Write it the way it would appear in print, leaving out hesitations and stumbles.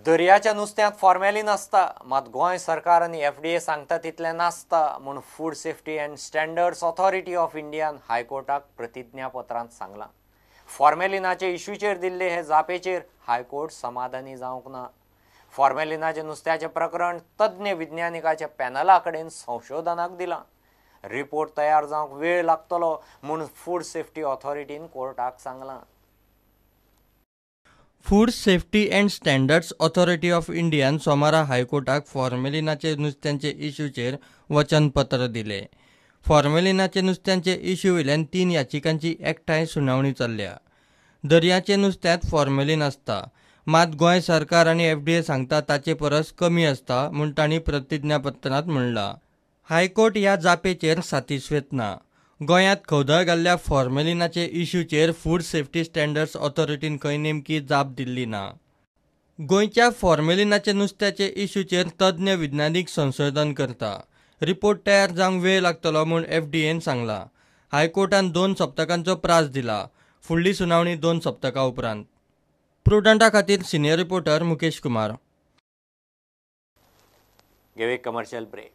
दर्याच्या नुस्त्यांत फॉर्मेलीन आसता, मात गोंय सरकार आनी एफडीए सांगता तितलें नासता म्हूण food safety and standards authority of Indian हायकोर्टाक प्रतिज्ञापत्रांत सांगलां. फॉर्मेलिनाचे इश्यूचेर दिल्ले हे जापेचेर हायकोर्ट समाधानी जावंक ना. फॉर्मेलिनाचे नुस्त्याचें प्रकरण तज्ञ विज्ञानिकाच्या पॅनला कडेन संशोधनाक दिलां. रिपोर्ट तयार जावंक वेळ लागतलो म्हूण फूड सेफ्टी ऑथॉरिटीन कोर्टाक सांगलां. Food safety and standards authority of Indian सोमारा हायकोर्टाक फॉर्मेलिनाचे नुस्त्यांचे इश्यूचेर वचनपत्र दिले. फॉर्मेलिनाचे नुस्त्यांचे इश्यू वयल्यान 3 याचिकांची एकठांय सुनावणी चल्ल्या. दर्याचे नुस्त्यांत फॉर्मेलीन आसता, मात गोंय सरकार आनी एफडीए सांगता ताचे परस कमी आसता म्हूण तांणी प्रतिज्ञापत्रांत म्हणलां. हायकोर्ट ह्या जापेचेर सातिस्वेत ना. गोंयांत खवदळ घाल्ल्या फॉर्मेलिनाचे इश्यूचेर फूड सेफ्टी स्टँडर्ड्स ऑथॉरिटीन खंय नेमकी जाप दिल्ली ना. गोंयच्या फॉर्मेलिनाचे नुस्त्याचे इश्यूचेर तज्ञ विज्ञानीक संशोधन करता. रिपोर्ट तयार जावंक वेळ लागतलो म्हूण एफडीएन सांगलां. हायकोर्टान 2 सप्तकांचो प्रास दिला. फुडली सुनावणी 2 सप्तकां उपरांत. प्रुडंटा खातीर सिनियर रिपोर्टर मुकेश कुमार. घेवया कमर्शियल ब्रेक.